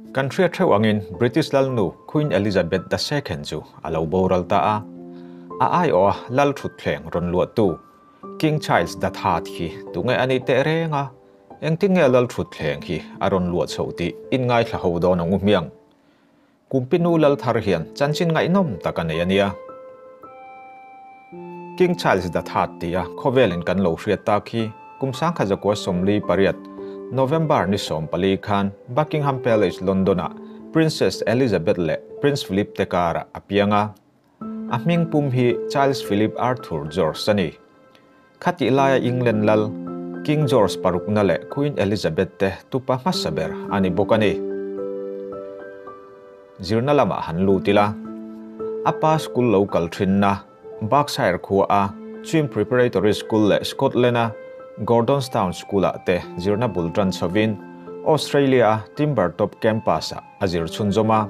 Kan hriat theuh angin British lalnu Queen Elizabeth the Second chu a lo boral ta a, a aiawha lal thutthleng rawn luahtu King Charles the Third hi tunge a nih teh reng a, engtin nge lal thutthleng hi a rawn luah chhoh tih in ngaithla ho dawn ang u hmiang. Kumpinu lal thar hian chanchin ngaihnawm tak a nei a nia. King Charles the Third tia khawvelin kan lo hriat tak hi kum 1948, November ni 14 khan Buckingham Palace, London-ah Princess Elizabeth leh Prince Philip te karah a piang a. A hming pum hi Charles Philip Arthur George a ni. Khatih laia England lal, King George parukna leh Queen Elizabeth te tupa hmasa ber a ni bawk a ni. Zirna lamah han lut ila, a pa school lo kal thinna Berkshire khua a Cheam Preparatory School leh Scotland-a Gordonstoun School-ah te zirna bul tan chhovin Australia-a Timbertop Campus-ah a zir chhunzawm a.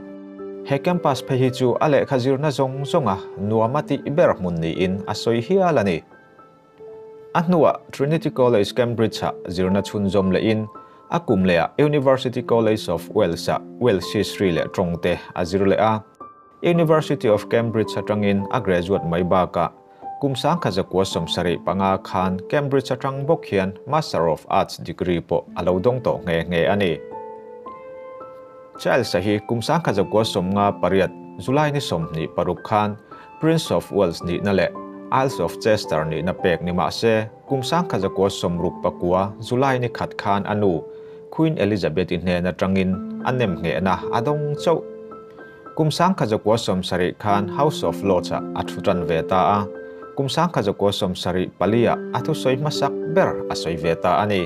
He campus phei hi chu a lehkha zirna zawng zawnga nuam a tih ber hmun niin a sawi hial a ni. A hnuah Trinity College Cambridge-ah zirna chhunzawm lehin a kum lehah University College of Wales-ah Welsh History leh tawng te a zir leh a. University of Cambridge atangin a graduate mai bakah kum 1975 khan Cambridge atang bawk hian Master of Arts degree pawh a lo dawng tawh nghe nghe a ni. Charles-a hi kum 1958 July ni 26 khan Prince of Wales nihna leh Isles of Chester nihna pek ni mah se kum 1969 July ni khat khan a nu Queen Elizabeth-i hnen atangin a nem nghehna a dawng chauh. Kum 1970 khan House of Lords-ah a thu tan ve ta a, kum 1974-ah a thusawi hmasak ber a sawi ve ta a ni.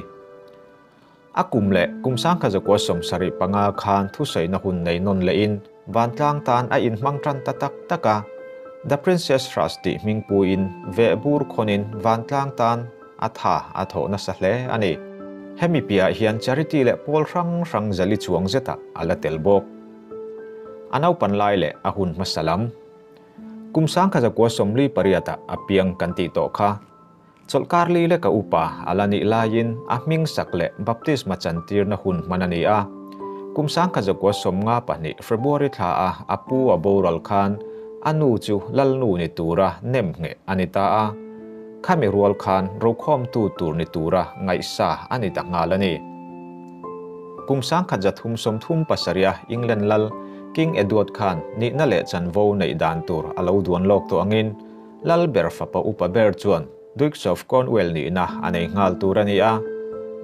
A kum leh kum 1975 khan thusawina hun nei nawn lehin vantlang tan a inhmang tan ta tak tak a, The Princess Trust tih hmingpuiin vehbur khawnin vantlang tan a tha a thawh nasa hle a ni. Hemi piahah hian charity leh pawl hrang hrang zali chuang zetah a la tel bawk. A naupan lai leh a hun hmasa lam. Kum 1948-ah a piang kan tih tawh kha. Chawlhkar li leka upa a la nih laiin a hming sak leh baptisma chantirna hun hman a ni a. Kum 1952 February thla a a pu a boral khan a nu chu lalnu ni tura nem ngheh a ni ta a. Khami rual khan rokhawmtu tur ni tura ngaihsa a ni ta nghal a ni. Kum 1337-a England lal King Edward khan nihna leh chanvo neih dan tur a lo duan lawk tawh angin lal ber fapa upa ber chuan Dukes of Cornwall nihna a nei nghal tur a ni a.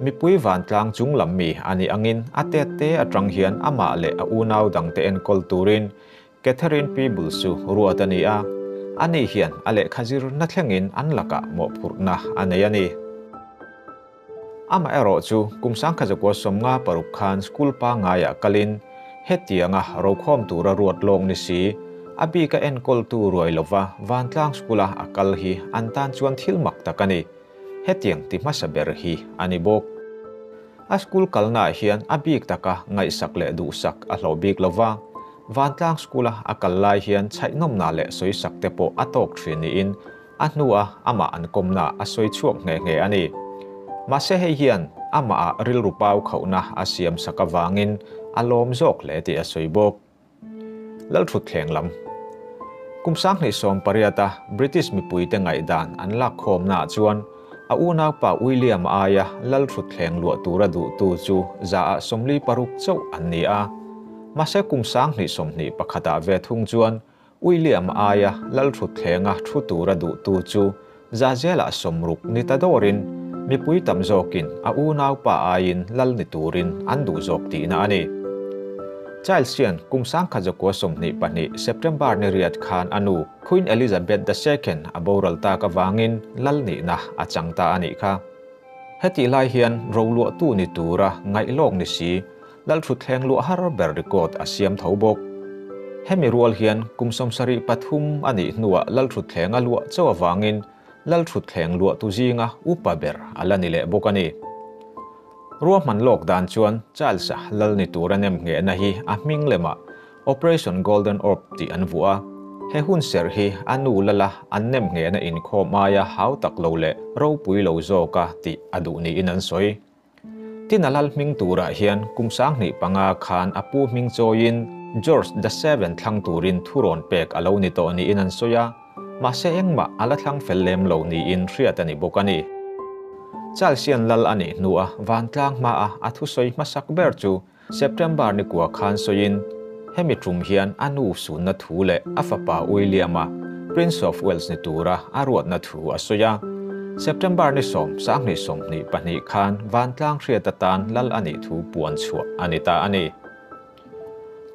Mipui vantlang chung lam mi a nih angin a tet te atang hian amah leh a unau dangte enkawl turin Catherine Peebles chu ruat a ni a, ani hian a lehkha zirna thlengin an lakah mawhphurhna a nei a ni. Amaherawh chu kum 1956 khan school pangaiah kalin hetianga rokhawm tura ruat lawk ni si, a bika enkawltu ruai lova vantlang school-a a kal hi an tan chuan thil mak tak a ni. Hetiang ti hmasa ber hi a ni bawk. A school kalnaah hian a bik taka ngaihsak leh duhsak a hlawh bik lova, vantlang school-a a kal lai hian chhaihnawmna leh sawisak te pawh a tawk thin niin a hnua amah an kawmna a sawi chhuak nghe nghe a ni. Mahse hei hian amah ah rilru pau khauhna a siam sak avangin a lawm zawk hle tih a sawi bawk. Lalthutthleng lam. Kum 2018-a British mipuite ngaihdan an lak khawmnaah chuan a unaupa William aia Lalthutthleng luah tura duhtu chu 46% chauh an ni a. Mahse kum 2021-ah ve thung chuan William aia Lalthutthlenga thu tura duhtu chu 60% ni ta dawrin mipui tam zawkin a unaupa aiin lal ni turin an duh zawk tihna a ni. Charles hian kum 1922 September ni riat khan a nu Queen Elizabeth the Second a boral tak avangin lal nihna a chang ta a nih kha. Hetih lai hian roluahtu ni tura ngaihlawk ni si Lalthutthleng luah har ber record a siam tho bawk. Hemi rual hian kum 73 a nih hnuah Lalthutthleng a luah chauh avangin Lalthutthleng luahtu zinga upa ber a la ni leh bawk a ni. Ruahman lawk dan chuan Charles-a lal ni tura nem nghehna hi a hming lemah Operation Golden Orb tih an vuah a. He hun serh hi a nu lala an nem nghehna inkhawm aia hau tak lo leh ropui lo zawka tih a duh niin an sawi. Tin a lal hming turah hian kum 2005 khan a pu hming chawiin George the Seventh thlang turin thurawn pek a lo ni tawh niin an sawi a, mahse engmah a la thlang fel lem lo niin hriat a ni bawk a ni. Charles hian lal a nih hnua vantlang hmaa a thusawi hmasak ber chu September ni kua khan sawiin hemi tum hian a nu sunna thu leh a fapa William-a Prince of Wales ni tura a ruatna thu a sawi a. September ni 10, 2022 khan vantlang hriat atan lal a nih thu puan chhuah a ni ta a ni.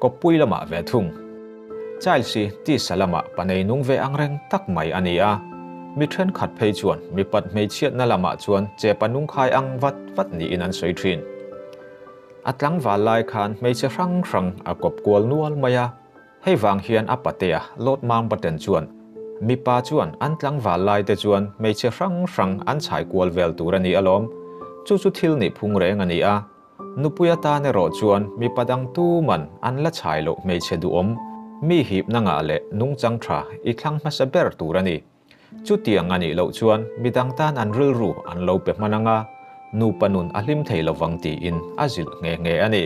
Kawppui lamah ve thung. Charles hi tisa lamah panei nung ve angreng tak mai a ni a. Mi thenkhat phei chuan mipat hmeichhiatna lamah chuan chepa nung khai ang vat vat niin an sawi thin. A tlangval lai khan hmeichhe hrang hrang a kawp kual nual mai a. Hei vang hian a patea Lord Mountbatten chuan mipa chuan an tlangval lai te chuan hmeichhe hrang hrang an chhai kual vel tur a ni alawm. Chu chu thil nih phung reng a ni a. Nupui atan erawh chuan mipa dang tu man an la chhai loh hmeichhe duhawm mi hipna ngah leh nungchang tha i thlang hmasa ber tur a ni. Chutiang a nih loh chuan midang tan an rilru an lo pe hman anga nupa nun a hlim thei lovang tiin a zilh nghe nghe a ni.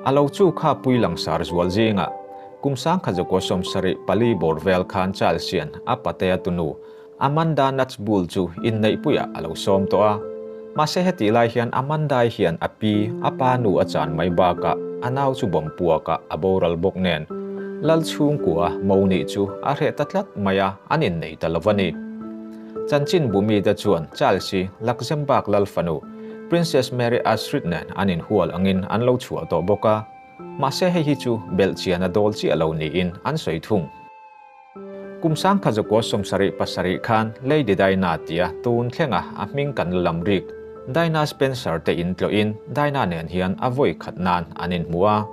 A lo chu kha pui langsar zual zingah kum 1974 bawr vel khan Charles hian a patea tunu Amanda Knatchbull chu inneihpuiah a lo sawm tawh a. Mahse heti lai hian Amanda hian a pi a pa nu a chan mai bakah a nau chu bawm puakah a boral bawk nen lal chhungkua mo nih chu a hreh ta tlat mai a an innei ta lo a ni. Chanchin bumi te chuan Charles hi Luxembourg lal fanu Princess Mary Astrid nen an inhual angin an lo chhuah tawh bawk a. Mahse hei hi chu belhchian a dawl chiah lo niin an sawi thung. Kum 1977 khan Lady Diana tia tun thlenga a hming kan la lam rik Diana Spencer te in tlawhin Diana nen hian a vawi khat nan an inhmu a.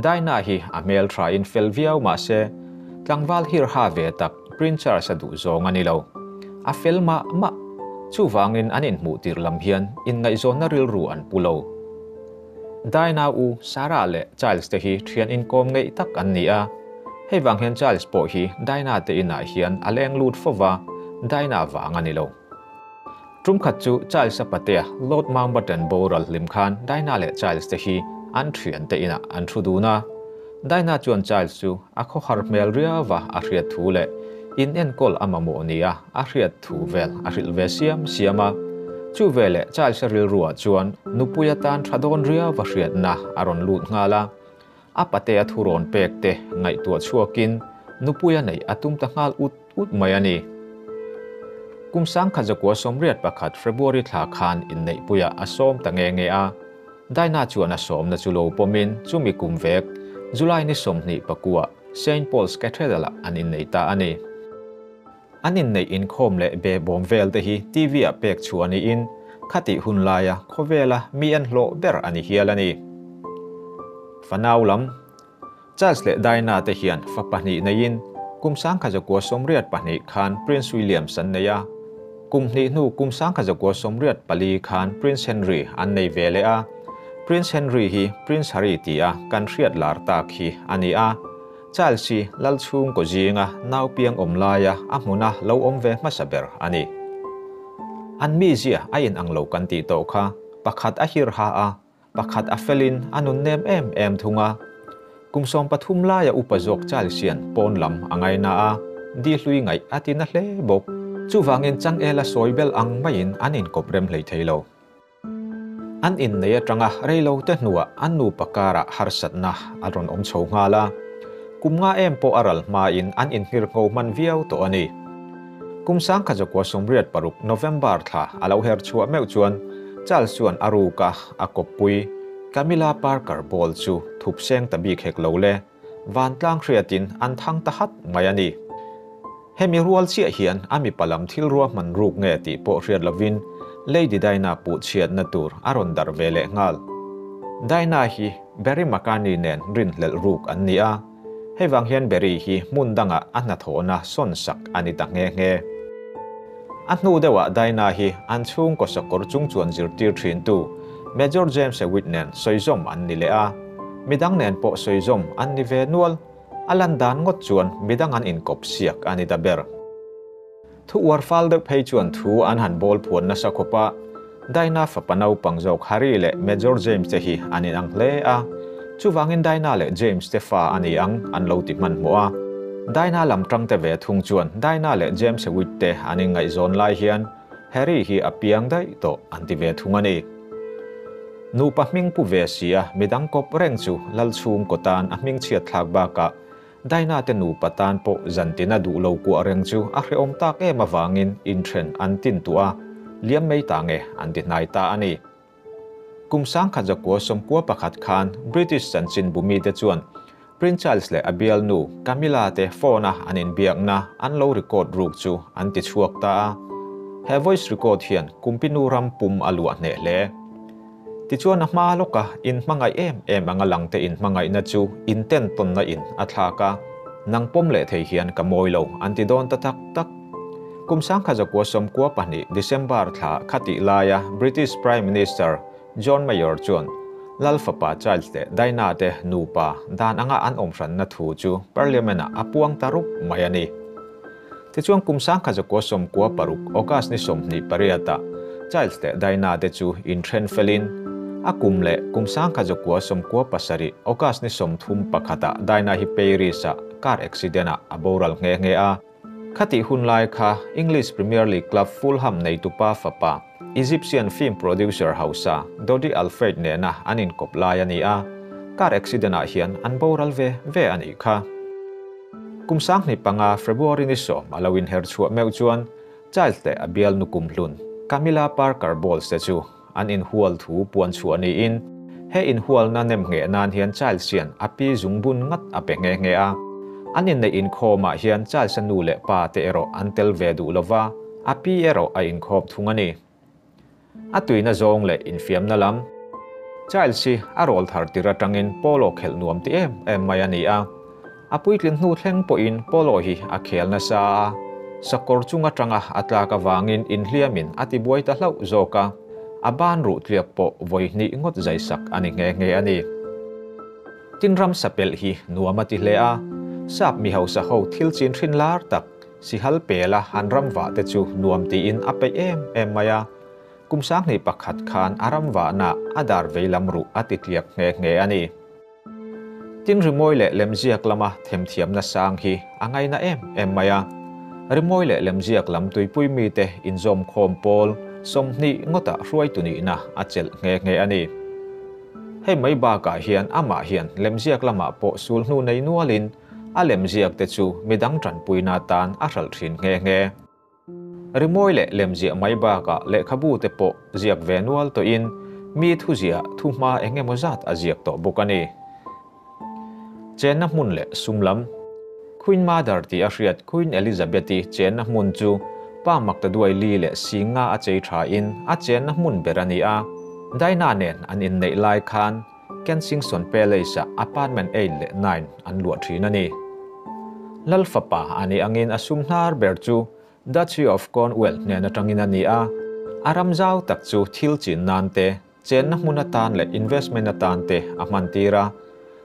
Diana hi a hmel tha in fel viau mahse tlangval hir ha ve tak Prince Charles a duh zawng a ni lo. A fel mah mah. Chuvangin an inhmuh tir lam hian inngaihzawnna rilru an pu lo. Diana u Sarah leh Charles te hi thian inkawm ngeih tak an ni a. Hei vang hian Charles pawh hi Diana te inah hian a leng lut fova, Diana vang a ni lo. Tum khat chu Charles a patea Lord Mountbatten boral hlim khan Diana leh Charles te hi an thian te inah an thu dun a. Diana chuan Charles chu a khawhar hmel riauva a hriat thu leh in enkawl a mamawh nia a hriat thu vel a hrilh ve siam siam a. Chu veleh Charles a rilruah chuan nupui atan tha dawn riauva hriatna a rawn lut nghal a. A patea thurawn pek te ngaihtuah chhuakin nupui a neih a tum ta nghal ut ut mai a ni. Kum 1981 February thla khan inneihpuiah a sawm ta nge nge a. Diana chuan a sawmna chu lo pawmin chumi kum vek July ni 29 Saint Paul's Cathedral ah an innei ta a ni. An inneih inkhawm leh be bawm vel te hi TV ah pek chhuah niin khatih hun laia khawvela mi an hlawh ber a ni hial a ni. Fanau lam Charles leh Diana te hian fa pahnih neiin kum 1982 khan Prince William an nei a. Kum hnih hnu kum 1984 khan Prince Henry an nei ve leh a. Prince Henry hi Prince Harry tia kan hriat lar tak hi a ni a. Charles hi lal chhung kaw zinga nau piang awm laia a hmuna lo awm ve hmasa ber a ni. An mi zia a in ang lo kan tih tawh kha pakhat a hir ha a, pakhat a felin a nun nem em em thung a. Kum 13 laia upa zawk Charles hian pawn lam a ngaina a, di hlui ngaih a ti na hle bawk. Chuvangin changel a sawi bel ang maiin an inkawp rem hlei thei lo. An innei atanga reilo te hnuah an nupa karah harsatna a rawn awm chho nghal a. Kum nga em pawh a ral hmain an inhngir ngho hman viau tawh a ni. Kum 1986 November thla a lo her chhuah meuh chuan Charles chuan a ruka a kawppui Camilla Parker Bowles chu thup seng ta bik hek lo le vantlang hriatin an thang ta hat mai a ni. Hemi rual chiah hian a mipa lam thil ruahman ruk nge tih pawh hriat lovin Lady Diana puh chhiatna tur a rawn darh ve leh nghal. Diana hi Barry McCartney nen rin hlelh ruk an ni a. Hei vang hian Barry hi hmun dangah a hnathawhna sawn sak a ni ta nghe nghe. A hnu deuhah Diana hi an chhungkaw sakawr chung chuan zirtir thin tu Major James Hewitt nen sawizawm an ni leh a. Midang nen pawh sawizawm an ni ve nual. A lan dan ngawt chuan midang an inkawp siak a ni ta ber. Thu uar fal deuh phei chuan thu an han bawl phuan nasa khawp a. Dinah fapa naupang zawk Harry leh Major James te hi an inang hle a, chuvangin Dinah leh James te fa a ni ang an lo ti hmanhmawh a. Dinah lam tangte ve thung chuan Dinah leh James Hewitt te an inngaihzawn lai hian Harry hi a piang daih tawh an ti ve thung a ni. Nupa hming pu ve si a midang kawp reng chu Lalchhungkaw tan a hmingchhiat thlak bakah Dinah te nupa tan pawh zantina duh lo kuah reng chu a hrehawm tak em avangin inthen an tin tuah a, liam mai ta nge an ti hnai ta a ni. Kum 1991 khan British chanchinbu mite chuan Prince Charles leh a bialnu Camilla te phone-a an inbiakna an lo record ruk chu an ti chhuak ta a. He voice record hian Kumpinu ram pum a luah hneh hle. Tichuan a hma lawka inhmangaih em em anga langte inhmangaihna chu intentawnna in a thlak a, nang pawm leh thei hian ka mawi lo an ti dawn ta tak tak. Kum 1992 December thla khatih laia British Prime Minister John Major chuan Lal fapa Charles leh Diana te nupa dan anga an awm hranna thu chu Parliament-ah a puang ta rup mai a ni. Tichuan kum 1996 August ni 28-ah Charles leh Diana te chu inthen felin a kum leh kum 1997 August ni 31-ah Diana hi Paris-ah car accident-ah a boral nghe nghe a. Khatih hun lai kha English Premier League club Fulham neitupa fapa Egyptian film producer hausa Dodi Al-Fayed nena an inkawp lai a ni a, car accident-ah hian an boral ve ve a nih kha. Kum 2005 February ni 10 a lo inher chhuah meuh chuan Charles leh a bialnu kumhlun Camilla Parker Bowles te chu an inhual thu puan chhuah niin he inhualna nem ngheh nan hian Charles hian a pi zungbun ngat a pe nghe nghe a. An inneih inkhawmah hian Charles-a nu leh pa te erawh an tel ve duh lova, a pi erawh a inkhawm thung a ni. A tuina zawng leh infiamna lam. Charles hi a rawl thar tir atangin polo khelh nuam ti em em mai a ni a. A puitlin hnu thleng pawhin polo hi a khel nasa a, sakawr chung atanga a tlak avangin inhliamin a tibuai ta hlauh zawk a, a ban ruh tliak pawh vawi hnih ngawt zaisak a ni nghe nghe a ni. Tin ram sapelh hi nuam a ti hle a, sap mi hausa ho thil chin hrin lar tak Sihal pela han ram vah te chu nuam tiin a peih em em mai a, kum 21 khan a ram vahna a dar vei lam ruh a ti tliak nghe nghe a ni. Tin rimawi leh lemziak lama themthiamna sang hi a ngaina em em mai a, rimawi leh lemziak lam tuipui mite inzawm khawm pawl 20 ngawtah hruaitu nihna a chelh nghe nghe a ni. Hei mai bakah hian amah hian lemziak lamah pawh sul hnu nei nualin A lemziak te chu midang tanpuina atan a hralh thin nghe nghe. Rimawi leh lemziah mai bakah lehkhabu te pawh ziak ve nual tawhin mi thuziah thuhma eng emaw zat a ziak tawh bawk a ni. Chenna hmun leh sum lam. Queen Mother tih a hriat Queen Elizabeth-i chenna hmun chu pa maktaduai li leh singa a chei thain a chenna hmun ber a ni a. Diana nen an inneih lai khan Kensington Palace-ah apartment 8 leh 9 an luah thin a ni. Lal fapa a nih angin a sum hnar ber chu Duchy of Cornwall hnen atangin a ni a, a ram zau tak chu thil chin nan te, chenna hmun atan leh investment atan te a hman tir a,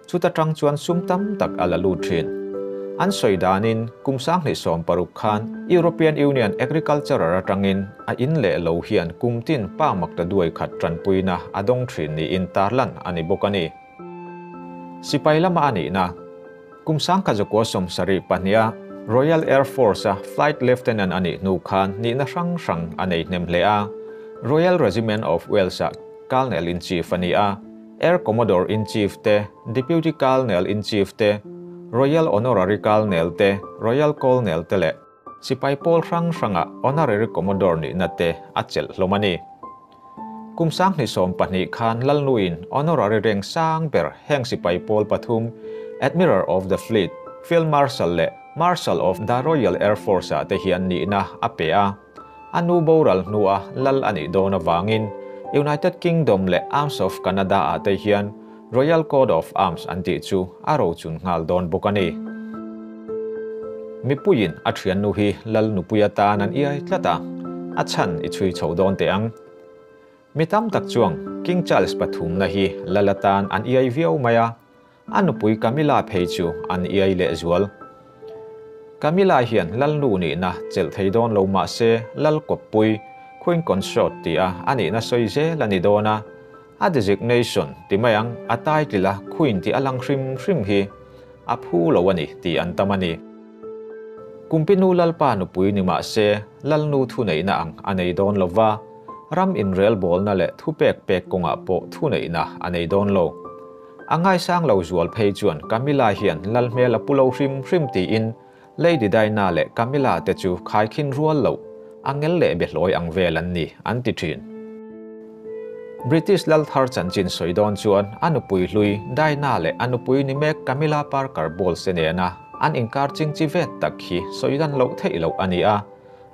chuta tang chuan sum tam tak a la lut thin. An sawi danin kum 2016 khan European Union Agriculturer atangin a in leh lo hian kum tin pa makta duai khat tanpuina a dawng thin niin tarlan a ni bawk a ni. Sipai lama a nihna kum 1972-a Royal Air Force-a Flight Lieutenant a nih hnu khan nihna hrang hrang a nei hnem hle a, Royal Regiment of Wales-a Colonel-in-Chief a ni a, Air Commodore-in-Chief te, Deputy Colonel-in-Chief te, Royal Honorary Colonel te, Royal Colonel te leh Sipai pawl hrang hranga Honorary Commodore nihna te a chelh hlawm a ni. Kum 2020 khan Lalnuin Honorary rank sang ber heng sipai pawl pathum Admiral of the Fleet, Field Marshal leh Marshal of the Royal Air Force-ah te hian nihna a pe a. A nu boral hnua lal a nih dawn avangin United Kingdom leh Arms of Canada-ah te hian Royal Coat of Arms an tih chu a rochun nghal dawn bawk a ni. Mipuiin a thiannu hi lal nupui atan an iai tlat a, a chhan i chhui chho dawn teh ang. Mi tam tak chuang King Charles pathumna hi lal atan an iai viau mai a, a nupui Camilla phei chu an iai leh zual. Camilla hian lal nu nihna chelh thei dawn lo mah se lal kawppui Queen Consort tia a nihna sawi zel a ni dawn a, a designation ti mai ang, a title a Queen tih a lang hrim hrim hi a phu lo a ni tih an tam a ni. Kumpinu Lalpa nupui ni mah se, Lalnu thuneihna ang a nei dawn lo va, ram inrelbawlna leh thupek pek kawngah pawh thuneihna a nei dawn lo. A ngaisang lo zual phei chuan Camilla hian Lal hmel a pu lo hrim hrim tiin Lady Diana leh Camilla te chu khaikhin rual loh, angel leh behlawi ang vel an ni, an ti thin. British lal thar chanchin sawi dawn chuan a nupui hlui Diana leh a nupui ni mek Camilla Parker Bowles te nena an inkar chingchi vet tak hi sawi dan loh theih loh a ni a,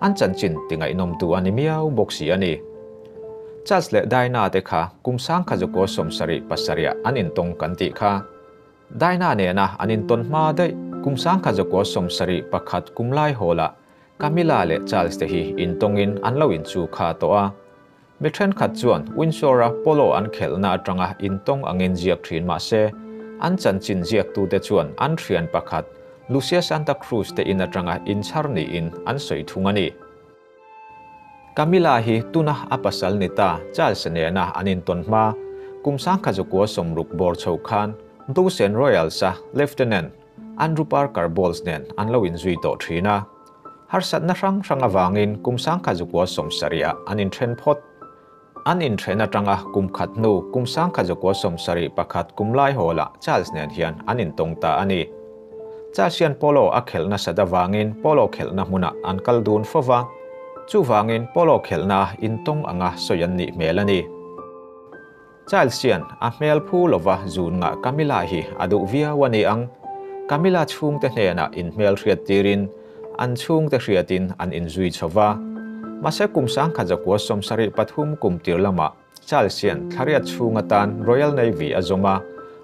an chanchin ti ngaihnawmtu a ni miau bawk si a ni. Charles leh Diana te kha kum sangkhazukaw 77ah an intawng kan tih kha. Diana nena an intawn hma daih kum 1971 kum lai hawlah Camilla leh Charles te hi intawngin an lo inchu kha tawh a. Mi thenkhat chuan Windsor-a polo an khelhna atanga intawng angin ziak thin mah se, an chanchin ziaktute chuan an thian pakhat Lucia Santa Cruz te in atanga inchhar niin an sawi thung a ni. Camilla hi tuna a pasal ni ta Charles nena an intawn hma kum 1960 bawr chho khan Dusen Royals-a Lieutenant Andrew Parker Bowles nen an lo inzui tawh thin a. Harsatna hrang hrang avangin kum 1970ah an inthen phawt. An inthen atanga kum khat hnu kum 1971 kum lai hawlah Charles nen hian an intawng ta a ni. Charles hian polo a khelh nasat avangin polo khelhna hmunah an kal dun fo va, chuvangin polo khelhna intawng anga sawi an nih hmel a ni. Charles hian a hmel phu lova zun ngah Camilla hi a duh viau a ni ang. Camilla chhungte hnenah inhmel hriat tirin an chhungte hriatin an inzui chho va. Mahse kum 1973 kum tir lamah Charles hian thlariat chhung atan Royal Navy a zawm a,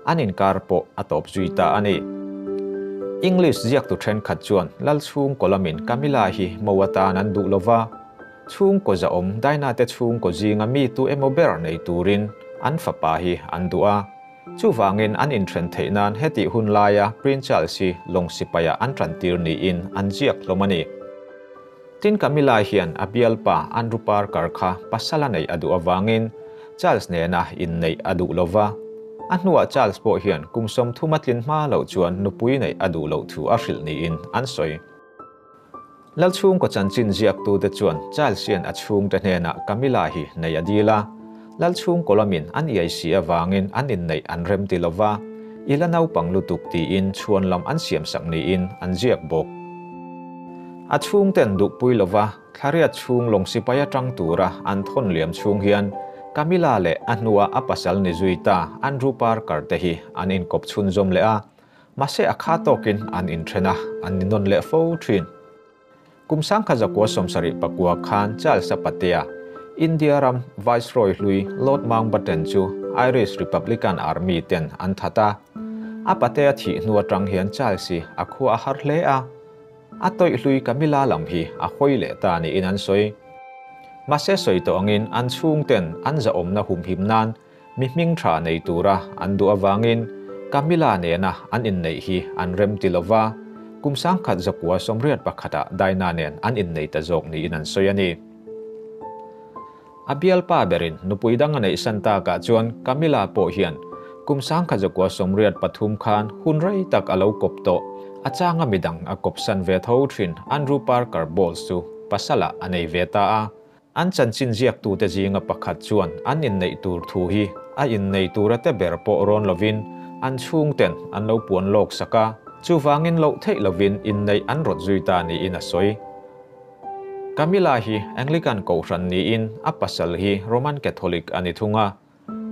an inkar pawh a tawp zui ta a ni. English ziaktu thenkhat chuan lal chhungkaw lamin Camilla hi mo atan an duh lova, chhungkaw zahawm Diana te chhungkaw zinga mi tu emaw ber nei turin an fapa hi an duh a. Chuvangin an inthen theih nan hetih hun laia Prince Charles hi lawng sipaia an tantir niin an ziak hlawm a ni. Tin Camilla hian a bialpa Andrew Parker kha pasal a neih a duh avangin Charles nena inneih a duh lova. A hnuah Charles pawh hian kum 30 a tlin hma loh chuan nupui neih a duh loh thu a hrilh niin an sawi. Lal chhungkaw chanchin ziaktute chuan Charles hian a chhungte hnenah Camilla hi nei a dil a. Lal chhungkaw lamin an iai si avangin an inneih an rem ti lova, i la naupang lutuk tiin chhuan lam an siamsak niin an ziak bawk. A chhungten duhpui lova thlariat chhung lawng sipai atang tura an thawn liam chhung hian Camilla leh a hnua a pasal ni zui ta Andrew Parker te hi an inkawp chhunzawm leh a, mahse a kha tawkin an inthen a, an ninawn leh fo thin. Kum 1979 khan Charles a patea India ram Viceroy hlui Lord Mountbatten chu Irish Republican Army ten an that a. A patea thih hnu atang hian Charles hi a khua a har hle a. A tawih hlui Camilla lam hi a hawi leh ta niin an sawi. Mahse sawi tawh angin an chhungten an zahawmna humhim nan mi hming tha nei tura an duh avangin Camilla nena an inneih hi an rem ti lova, kum 1981ah Diana nen an innei ta zawk niin an sawi a ni. A bialpa berin nupui dang a neih san takah chuan Camilla pawh hian kum 1983 khan hun rei tak a lo kawp tawh. A changa midang a kawp san ve tho thin Andrew Parker Bowles chu pasala a nei ve ta a. An chanchin ziaktute zinga pakhat chuan an inneih tur thu hi a innei tura te ber pawh rawn lovin an chhungten an lo puan lawk sak a, chuvangin loh theih lovin inneih an rawt zui ta niin a sawi. Camilla hi Anglican kohhran niin a pasal hi Roman Catholic a ni thung a,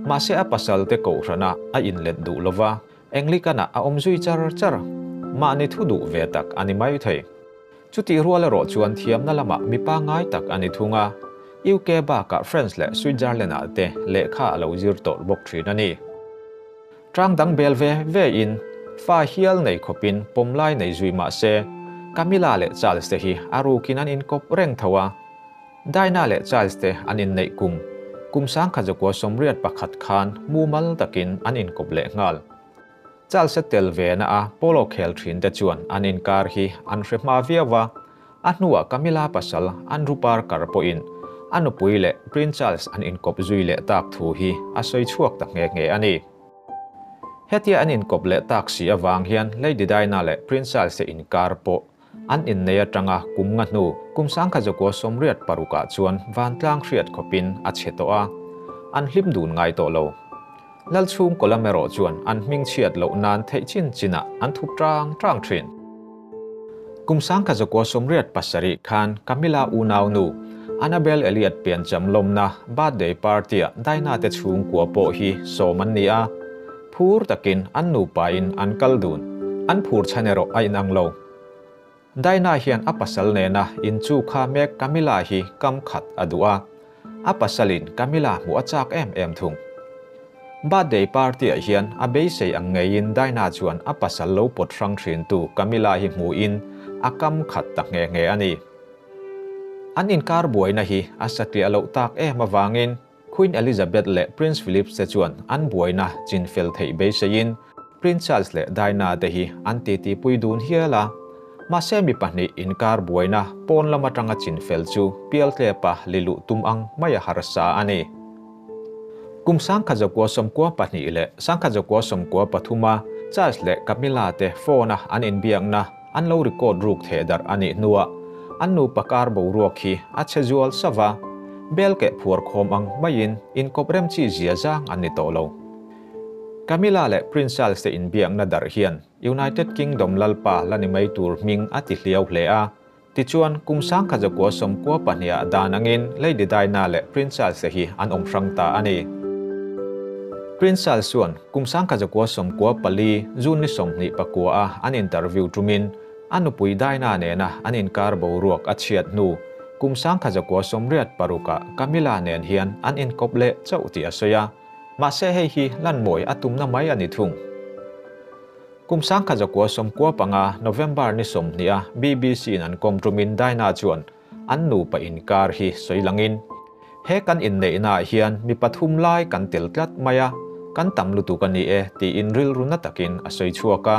mahse a pasal te kohhrana a inlet duh lova, Anglican-ah a awm zui char char. Mahni thu duh ve tak a ni mai thei. Chutih rual erawh chuan thiamna lamah mipa ngai tak a ni thung a, UK bakah France leh Switzerland-ah te lehkha a lo zir tawh bawk thin a ni. Tang dang bel ve ve in fa hial nei khawpin pawm lai nei zui mah se, Camilla leh Charles te hi a rukin an inkawp reng tho a. Diana leh Charles te an inneih kum kum 1981 khan mumal takin an inkawp leh nghal. Charles a tel ve na a polo khel thin te chuan an inkar hi an hre hma viau a, a hnuah Camilla pasal Andrew Parker pawhin a nupui leh Prince Charles an inkawp zui leh tak thu hi a sawi chhuak ta nghe nghe a ni. Hetia an inkawp leh tak si avang hian Lady Diana leh Prince Charles te inkar pawh an innei atanga kum nga hnu kum 1986 ah chuan vantlang hriat khawpin a chhe tawh a, an hlim dun ngai tawh lo. Lalchhung kawlam erawh chuan an hming chhiat loh nan theih chin chinah an thup tang tang thin. Kum 1987 khan Camilla unau nu Annabel Elliot piancham lawmna birthday party-ah Diana te chhungkua pawh hi sawm an ni a, phur takin an nupain an kal dun. An phur chhan erawh a inang lo. Diana hian a pasal nena inchu kha mek Camilla hi kam khat a duh a, a pasalin Camilla hmuh a chak em em thung. Birthday party-ah hian a beisei ang ngeiin Diana chuan a pasal lo pawt hrang thintu Camilla hi hmuhin a kam khat ta nghe nghe a ni. An inkar buaina hi a satliah loh tak em avangin Queen Elizabeth leh Prince Philip te chuan an buaina chin fel theih beiseiin Prince Charles leh Diana te hi an titi pui dun hial a. Mahse mi pahnih inkar buaina pawn lam atanga chin fel chu pialtlepa liluh tum ang mai a harsa a ni. Kum 1992 leh 1993 a Charles leh Camilla te phone-a an inbiakna an lo record ruk theh darh a nih hnuah an nupa kar boruak hi a chhe zual sava, bel keh phuar khawm ang maiin inkawp rem chi zia zang an ni tawh lo. Camilla leh Prince Charles te inbiakna darh hian United Kingdom lalpa la ni mai tur hming a ti hliau hle a. Tichuan, kum 1992 ah dan angin Lady Diana leh Prince Charles te hi an awm hrang ta a ni. Prince Charles chuan kum 1994 June ni 29 a an interview tumin a nupui Diana nena an inkar boruak a chhiat hnu kum 1986 ah Camilla nen hian an inkawp leh chauh tih a sawi a, mahse hei hi lan mawi a tumna mai a ni thung. Kum 1995 November ni 20 a BBC in an kawm tumin Diana chuan an nupa inkar hi sawi langin he kan inneihna ah hian mi pathum lai kan tel tlat mai a, kan tam lutuk a ni e tiin rilru na takin a sawi chhuak a,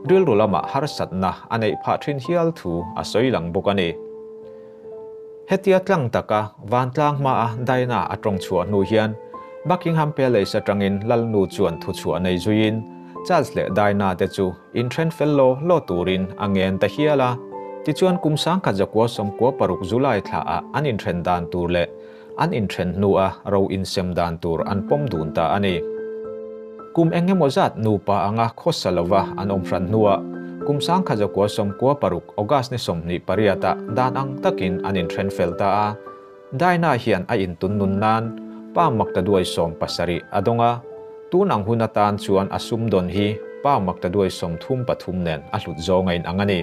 rilru lamah harsatna a neih phah thin hial thu a sawi lang bawk a ni. Hetia tlang taka vantlang hmaa Diana a tawng chhuah hnu hian Buckingham Palace atangin Lalnu chuan thuchhuah nei zuiin Charles leh Diana te chu inthen fel law law turin a ngen ta hial a. Tichuan kum 1996 July thlaah an inthen dan tur leh an inthen hnua ro insem dan tur an pawm dun ta a ni. Kum eng emaw zat nupa anga khawsa lova an awm hran hnuah kum 1996 August ni 28 ah dan ang takin an inthen fel ta a. Diana hian a intun nun nan pa maktaduai 17 a dawng a, tun ang hun atan chuan a sum dawn hi pa maktaduai 33 nen a hlut zawng a inang a ni.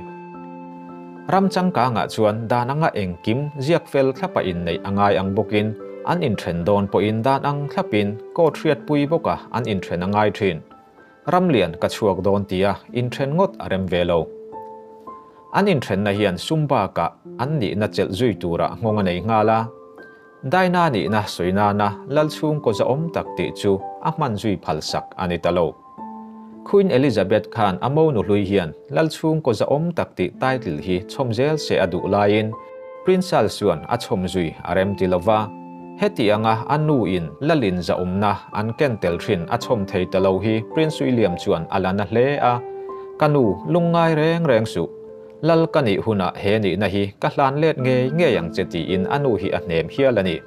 Ram changkangah chuan dan anga engkim ziak fel thlapa inneih a ngai ang bawkin an inthen dawn pawhin dan ang thlapin court hriat pui bawka an inthen a ngai thin. Ram lian ka chhuak dawn tia inthen ngawt a rem ve lo. An inthenna hian sum bakah an nihna chelh zui turah nghawng a nei nghal a. Diana nihna sawi nana Lalchhungkaw zahawm tak tih chu a hman zui phalsak a ni ta lo. Queen Elizabeth khan a monu hlui hian Lalchhungkaw zahawm tak tih title hi chhawm zel se a duh laiin Prince Charles chuan a chhawm zui a rem ti lova. Heti anga a nu in Lalin zahawmna an ken tel thin a chhawm thei ta lo hi Prince William chuan a la na hle a, Ka nu, lungngai reng reng suh. Lal ka nih hunah he nihna hi ka hlan let ngei ngei ang che tiin a nu hi a hnem hial a ni.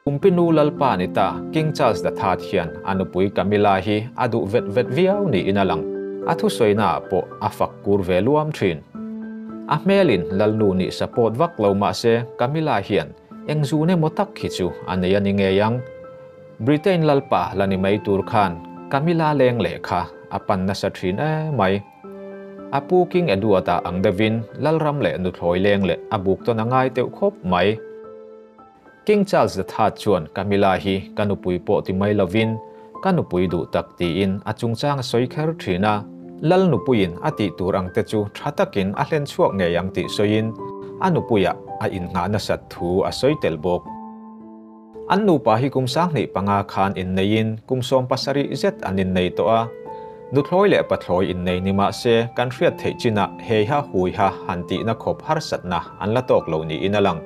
Kumpinu Lalpa ni ta King Charles the Third hian a nupui Camilla hi a duh vet vet viau niin a lang. A thusawi-naah pawh a fak kur ve luam thin. A hmelin Lalnu nih support vak lo mah se Camilla hian eng zun emaw tak hi chu a nei a ni ngei ang. Britain Lalpa la ni mai tur khan Camilla leng leh kha a pan nasa thin emai. A pu King Edward-a ang deuhin Lalram leh nuthlawi leng leh a buk tawn a ngai teuh khawp mai. King Charles the Third chuan Camilla hi ka nupui pawh ti mai lovin ka nupui duh tak tiin a chungchang a sawi kher thin a. Lal nupuiin a tih tur ang te chu tha takin a hlen chhuak ngei ang tih sawiin a nupuiah a innghah nasat thu a sawi tel bawk. An nupa hi kum 2005 khan inneiin kum 17 zet an innei tawh a. Nuthlawi leh pathlawi innei ni mah se kan hriat theih chinah hei ha hui ha han tihna khawp harsatna an la tawk lo niin a lang.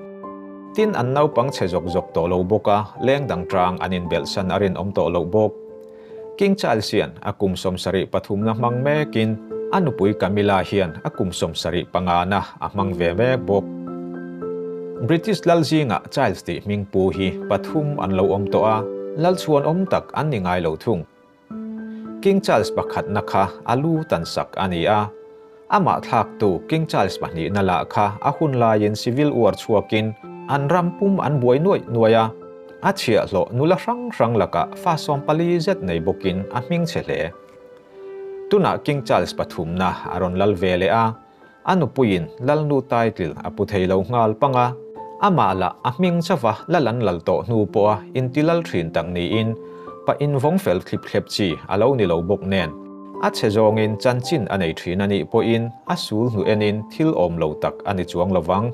Tin an naupang chhe zawk zawk tawh lo bawk a, leng dang tang an inbelhsan a rinawm tawh loh bawk. King Charles hian a kum 73 na hmang mekin a nupui Camilla hian a kum 75 na a hmang ve mek bawk. British lal zinga Charles tih hming pu hi pathum an lo awm tawh a, lal chhuan awm tak an ni ngai lo thung. King Charles pakhatna kha a lu tan sak a ni a, amah thlaktu King Charles pahnihna lah kha a hun laiin civil war chhuakin an ram pum an buai nuaih nuaih a, a chhiahhlawh nula hrang hrang lakah fa 14 zet nei bawkin a hming chhe hle. Tunah King Charles pathumna a rawn lal ve leh a, a nupuiin lalnu title a pu thei lo nghal pang a, amah lah a hming chauha lal an lal tawh hnu pawha inti lal thin tak niin pa invawng fel thlip thlep chi a lo ni lo bawk nen. A chhe zawngin chanchin a nei thin a nih pawhin a sul hnu enin thil awm lo tak a ni chuang lovang.